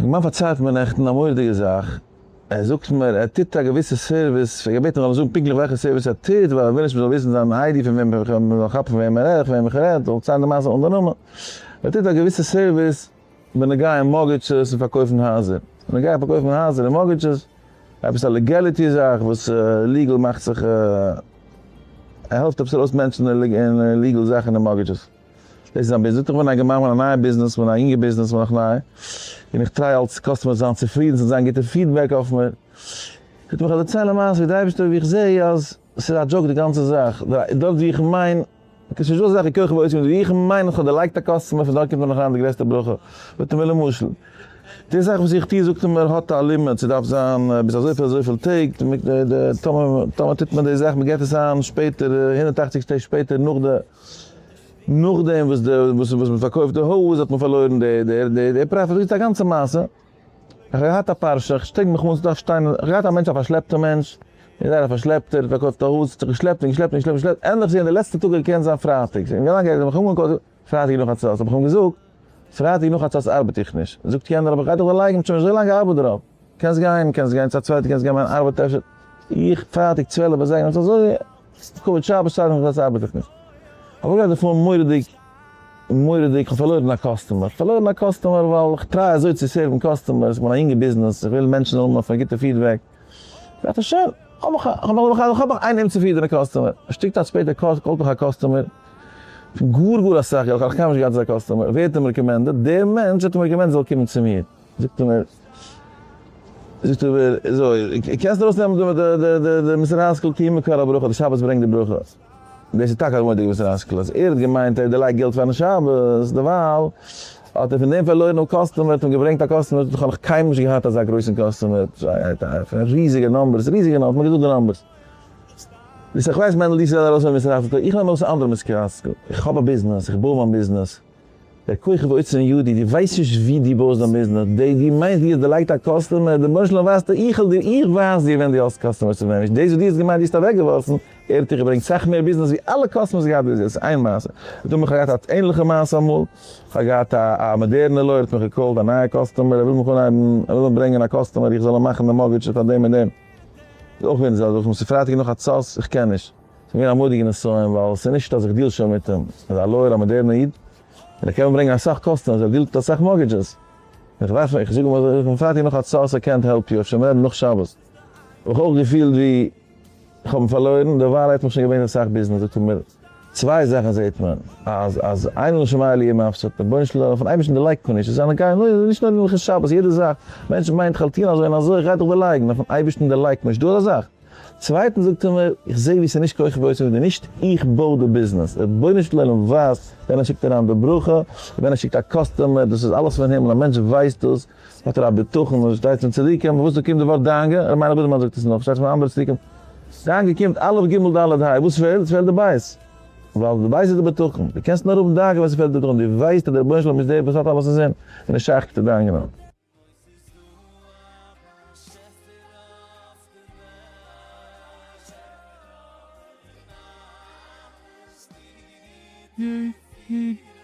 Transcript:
מיין פארציילט מיר נעכטן א מורא'דיגע זאך, ער זאגט מיר ער טוט א געוויסע service, ער געבעטן איך זאל אים זאגן פונקטליך וועלכע service ער טוט, ווייל ער וויל נישט מ'זאל וויסן זיין ID פון וועם מ'זאל כאפן פון וועם ער רעדט, פון וועם איך רעד, זאל ציילן די מעשה אן די נאמען. ער טוט א געוויסע service בנוגע mortgages און פארקויפן הייזער, בנוגע פארקויפן הייזער און mortgages, עפעס א legality זאך וואס legal מאכט זיך, ער העלפט עפעס ארויס מענטשן אין legal זאכן און mortgages. דאס איז זיין ביזנעס, זאגט איך בין א געמיין כ'בין א נייע ביזנעס, כ'בין א יונגע ביזנעס, כ'בין נאך ניי, און איך try אלץ customers זיין צופרידן, ס'זאל זיין גוטע feedback אויף מיר. זאגט ער מיך דערצייל א מעשה ווי די אייבערשטער ווי איך זע אז ס'איז א joke די גאנצע זאך, דארט ווי איך מיין, ס'איז נישטא אזא זאך ווי כוחי ועוצם ידי, ווי איך מיין איך האב דערלייגט א customer פון דארט קומט מיר נאך אריין די גרעסטע ברכה, זאגט ער מיר למשל, די זאך וואס איך טו זאגט ער מיר האט א limit, ס'דארף זיין ביז אזויפיל אזויפיל טעג, טאמער טוט מען די זאך מ'געט עס איין שפעטער 180 טעג שפעטער נאך די. נאכדעם וואס די וואס וואס מען פארקויפט די הויז האט מען פארלוירן די די די די profit, דאס איז א גאנצע מעשה, איך האב געהאט א פרשה, איך שטרענג מיך אן ס'דארף שטיין, איך האב געהאט א מענטש א פארשלעפטע מענטש, איז זייער א פארשלעפטער, האט פארקויפט א הויז, האט זיך געשלעפט און געשלעפט און געשלעפט און געשלעפט, ענדליך זעהן די לעצטע טאג געקענט זיין פרייטאג, און ווי לאנג ער האט מיך אנגעקאלט פרייטאג נאך חצות, האב איך אים געזאגט, פרייטאג נאך חצות ארבעט איך נישט, זאגט יענער אבער איך גיי דיך דערלייגן, כ'האב שוין אזוי לאנג געארבעט דערויף. קענסט גיין, קענסט גיין צו א צווייטע, קענסט גיין מיין ארבעט אפשר, איך פרייטאג 12 אזייגער, און אזוי, כבוד שבת שטייט נאך דאס ארבעט איך נישט. האב איך געהאט דערפון מורא'דיג, מורא'דיג, כ'האב פארלוירן א customer, פארלוירן א customer ווייל איך try אזוי צו serve ן customers, איך בין א יונגע ביזנעס, איך וויל מענטשן זאלן האבן א גוטע feedback, זאגט ער שוין, האב איך האב איך איין אומצופרידענע customer, א שטיק צייט שפעטער call ט מיך א customer, פון גאר גאר אסאך געלט, כ'האב נאך קיינמאל נישט געהאט אזא customer, ווער האט אים recommended? דער מענטש האט אים recommended זאל קומען צו מיר. זאגט ער מיר, זאגט ער מיר, אזוי, קענסט ארויסנעמען די די די די מוסר השכל כי מקור הברכה, די שבת ברענגט די ברכה. דאס איז טאקע א מורא'דיגע מוסר השכל, אז ער האט געמיינט ער האט דערלייגט געלט פארן שבת, דערווייל האט ער פון דעם פארלוירן א customer, האט אים געברענגט א customer, איך האב נאך קיינמאל נישט געהאט אזא גרויסן customer, ריזיגע numbers, ריזיגע numbers, מיר געזאגט די numbers. איך ווייס מענדל דו זאלסט ארויסנעמען מוסר השכל, איך נעם ארויס א אנדערע מוסר השכל, איך האב א ביזנעס, איך בוי מיין ביזנעס. דער כח ועוצם ידי, דו ווייסט נישט ווי דו בויסט דיין ביזנעס, די דו מיינסט דו האסט דערלייגט א customer, דער רבונו של עולם ווייזט דיר, איך וועל דיר, איך ווייז דיר ווען דו האסט customers און ווען נישט, דאס וואס דו האסט געמיינט דו האסט אוועקגעווארפן, ער האט דיך געברענגט סאך מער ביזנעס ווי אלע customers געהאט ביז יעצט, איין מעשה, דא האב איך געהאט א ענליכע מעשה אמאל, איך האב געהאט א א מאדערנע lawyer האט מיך גע call ט, א נייע customer, ער וויל מיך אנהייבן, ער וויל מיר ברענגען א customer איך זאל אים מאכן די mortgage פאר דעם און דעם, איז אויך געווען די זעלבע זאך, ס'איז פרייטאג נאך חצות, איך קען נישט. ס'איז געווען א מורא'דיגע נסיון ווייל ס'איז נישט אז איך deal שוין מיט אים, ער איז א lawyer א מאדערנע איד, און ער קען מיר ברענגען אסאך customers, ער deal ט מיט אסאך mortgages. איך דארף, איך זאג אים אז איך בין פרייטאג נאך חצות, איי קענט העלפ יו, אפשר מ'רעדן נאך שבת. האב איך אויך געפילט ווי איך האב אים פארלוירן, דערווייל ער האט מיך שוין געברענגט אסאך ביזנעס, זאגט ער מיר, צוויי זאכן זעט מען, אז אז אין לשמים לי מפסיד, רבונו של עולם, פון אייבערשטן דערלייגט מען נישט, עס איז א נקיה, נישט נאר אין הלכות שבת, יעדע זאך, מענטש מיינט כ'וועל טון אזוי און אזוי, איך גיי דיך דערלייגן, נאר פון אייבערשטן דערלייגט מען נישט, דא אזא זאך. צווייטנס זאגט ער מיר, איך זעה ווי ס'איז נישט כוחי ועוצם ידי, נישט איך בוי די ביזנעס, דער רבונו של עולם ווייסט ווען ער שיקט אריין די ברכה, און ווען ער שיקט א customer, דאס איז אלעס פון הימל, א מענטש ווייסט דאס, האט ער א בטחון, עס שטייט פון צדיקים, פארוואס דא קומט די ווארט דאגה, ר' מיילעך בידערמאן זאגט עס נאך, שטייט פון אנדערע צדיקים, דאגה קומט א' ג' ד' ה', וואס פעלט? עס פעלט די בית, ווייל די בית איז די בטחון, דו קענסט נאר האבן דאגה ווען ס'פעלט די בטחון, דו ווייסט אז דער רבונו של עולם איז דער וואס האט אלעס אינזין, און איז שייך צו דאגה'נען. ס'איז דא א באשעפער אויף די וועלט, און אלעס טוט ער פיר.